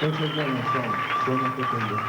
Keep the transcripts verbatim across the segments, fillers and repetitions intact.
Teşekkür ederim. Sağ olun. Sağ olun.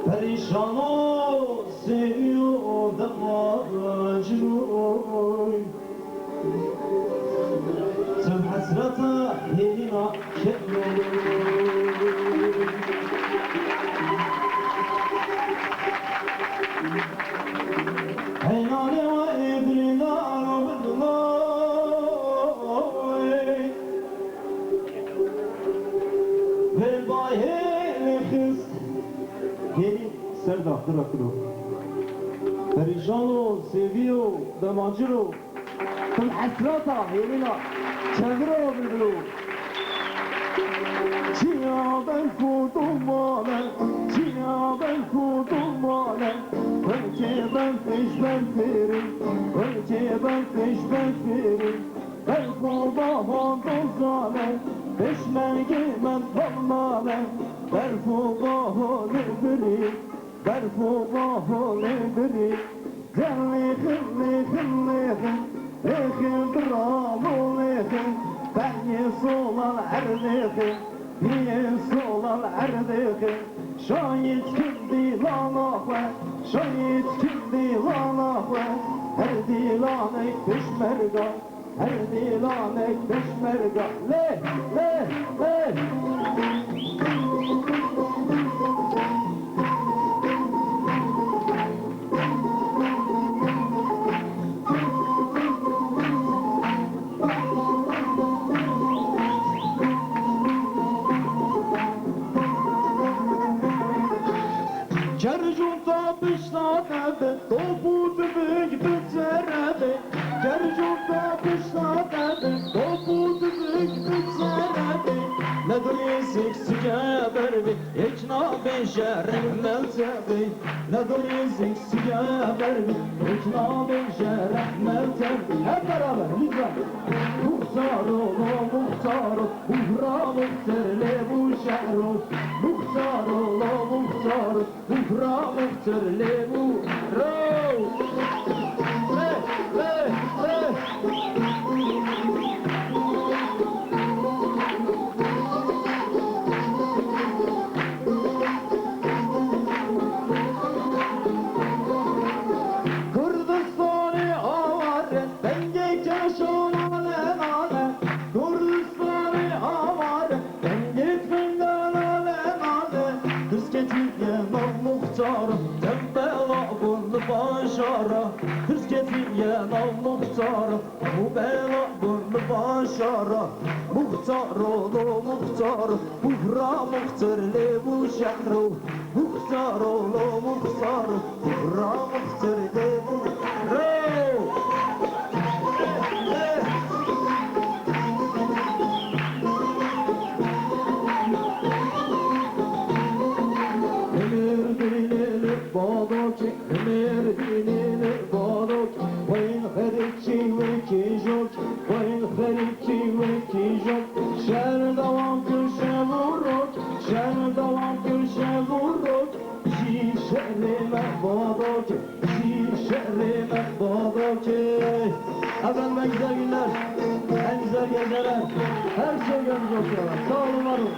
Perîşan o, sêvî o, dema ciro. Tim hesreta hêlîna keno. Heynanê wa ê dilî dano bidilo. Vêl bayê nêxist. Hêlî ser daxtira kiro. Perîşan o, sêvî yo, dema ciro. Tim hesreta hêlîna çeviro bilbilo. Çiya belko domane, çiya belko domane. Belkê ben pêş ben pêrin, belkê ben pêş ben pêrin. Berf û baho dozane, peşmergê mend balmane. Berf û baho lêbirî, berf û baho lêbirî. Cer lêxin, lêxin, lêxin, lêxin biralo lêxin. Beyê solal erdêxin, biyê solal erdêxin. Şayît kim dîlana xwe, şayît kim dîlana xwe. Her dîlanek peşmerga. Her dîlanek peşmerga. Lê, lê, lê. Topu tüfek biçerebe, kercuk da kuşla debe, topu tüfek biçerebe. Ne duri sik sike berbi, ekna beşer meltebi. Ne duri sik sike berbi, ekna beşer meltebi. Hep beraber lütfen. Muxtar oğlu muxtar, buhra muxtar le bu şehru. Muxtar oğlu muxtar, Buhra muxtar lebu ro. Le, le, le. Kurdistanê aware, dengê keşo nane nane. Kurdistanê aware, Dengê tfenga nale nale, tirsketî yeno muxtaro, tembela bun başara. Tirsketî yeno muxtaro, û bela bun başara. Muxtaro, no muxtaro, buhra muxtar lebu şehro. Muxtaro, no muxtaro, buhra muxtar lebu. Ro! Himêrdînê li badokê, himêrdînê li badokê, wayîn xerîkî wekî jokê, wayîn xerîkî wekî jokê. Şer dewam kir şev û rokê, şer dewam kir şev û rokê. Şî şerê me badokê, şî şerê me badokê. Efendim, en güzel günler, en güzel geceler. Her şey gönlünüzce olsun. Sağ olun, var olun.